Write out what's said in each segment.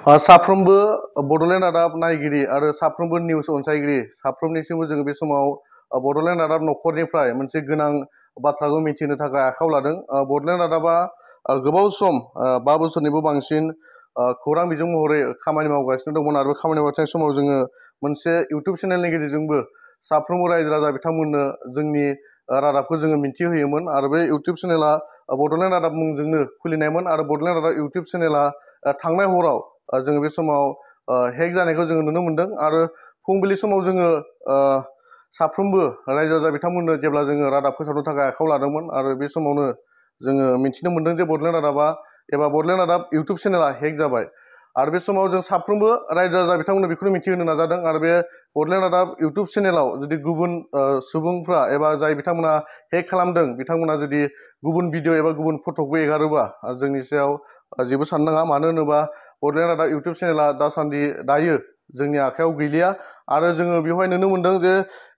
साफ्रोमबो बड'लेण्ड रादाब नायगिरि आरो साफ्रोमबो निउस अनसायगिरि साफ्रोमनिसिमबो जोङो बे समाव बड'लेण्ड रादाब नखरनिफ्राय मोनसे गोनां बाथ्राखौ मिथिनो थाखाय आखायाव लादों। बड'लेण्ड रादाबा गोबाव सम 5 बोसोरनिबो बांसिन खौरां बिजों महरै खामानि मावगासिनो दंमोन आरो खामानि मावनाय समाव जोङो मोनसे इउटुब चेनेलनि गेजेरजोंबो साफ्रोमबो रायजो राजा बिथांमोननो जोंनि रादाबखौ जोङो मिन्थिहोयोमोन आरो बे इउटुब चेनेला बड'लेण्ड रादाब मुंजोंनो खुलिनायमोन आरो बड'लेण्ड रादाब इउटुब चेनेला थांनाय हराव जोङो बे समाव हेक जानायखौ जोङो नुनो मोन्दों आरो फुंबिलि समाव जोङो साफ्रोमबो रायजो राजा बिथांमोननो जेब्ला जोङो रादाब फोसावनो थाखाय आखायाव लादोंमोन आरो बे समावनो जोङो मिथिनो मोन्दों जे बड'लेण्ड रादाबा एबा बड'लेण्ड रादाब इउटुब चेनेला हेक जाबाय आरो बे समाव जों साफ्रोमबो रायजो राजा बिथांमोननो बेखौनो मिथिहोनो नाजादों आरो बे बड'लेण्ड रादाब इउटुब चेनेलाव जुदि गुबुन सुबुंफ्रा एबा जाय बिथांमोना हेक खालामदों बिथांमोना जुदि गुबुन भिडिअ एबा गुबुन फट'खौ एगारोबा जोंनि सायाव जेबो साननो नाङा, मानो होनोबा बड'लेण्ड रादाब इउटुब चेनेला दासान्दि दायो जोंनि आखायाव गैलिया आरो जोङो बेवहाय नुनो मोन्दों जे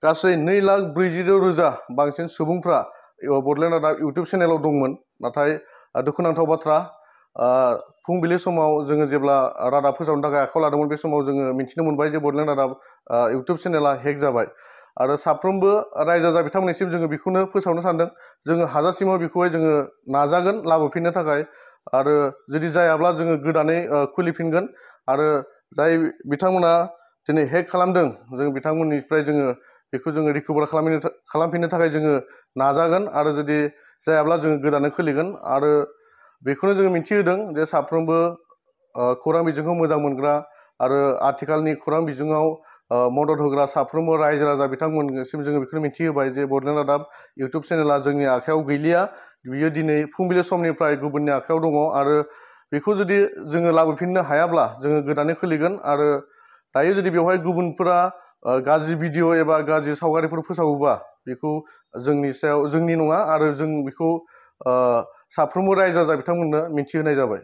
गासै 2,40,000 बांसिन सुबुंफ्रा बड'लेण्ड रादाब इउटुब चेनेलाव दंमोन। नाथाय दुखुनांथाव बाथ्रा, फुंबिलि समाव जोङो जेब्ला रादाब फोसावनो थाखाय आखायाव लादोंमोन बे समाव जोङो मिथिनो मोनबाय जे बड'लेण्ड रादाब इउटुब चेनेला हेक जाबाय आरो साफ्रोमबो रायजो राजा बिथांमोननिसिम जोङो बेखौनो फोसावनो सानदों, जोङो हाजासिमाव बेखौहाय जोङो नाजागोन लाबोफिननो थाखाय आरो जुदि जायाब्ला जोङो गोदानै खुलिफिनगोन आरो जाय बिथांमोना दिनै हेक खालामदों जों बिथांमोननिफ्राय जोङो बेखौ जोङो रिकभार खालामफिननो थाखाय जोङो नाजागोन आरो जुदि जायाब्ला जोङो गोदानै खुलिगोन आरो बेखौनो जोङो मिन्थिहोदों जे साफ्रोमबो खौरां बिजोंखौ मोजां मोनग्रा आरो आथिखालनि खौरां बिजोङाव मदद होग्रा साफ्रोमबो रायजो राजा बिथांमोननिसिम जोङो बेखौनो मिन्थिहोबाय जे बड'लेण्ड रादाब इउटुब चेनेला जोंनि आखायाव गैलिया, बियो दिनै फुंबिलि समनिफ्राय गुबुननि आखायाव दङ आरो बेखौ जुदि जोङो लाबोफिननो हायाब्ला जोङो गोदानै खुलिगोन आरो दायो जुदि बेवहाय गुबुनफोरा गाज्रि भिडिअ एबा गाज्रि सावगारिफोर फोसावोबा बेखौ जोंनि सायाव जोंनि नङा आरो जों बेखौ साफ्रोमबो रायजो राजा बिथांमोननो मिन्थिहोनाय जाबाय।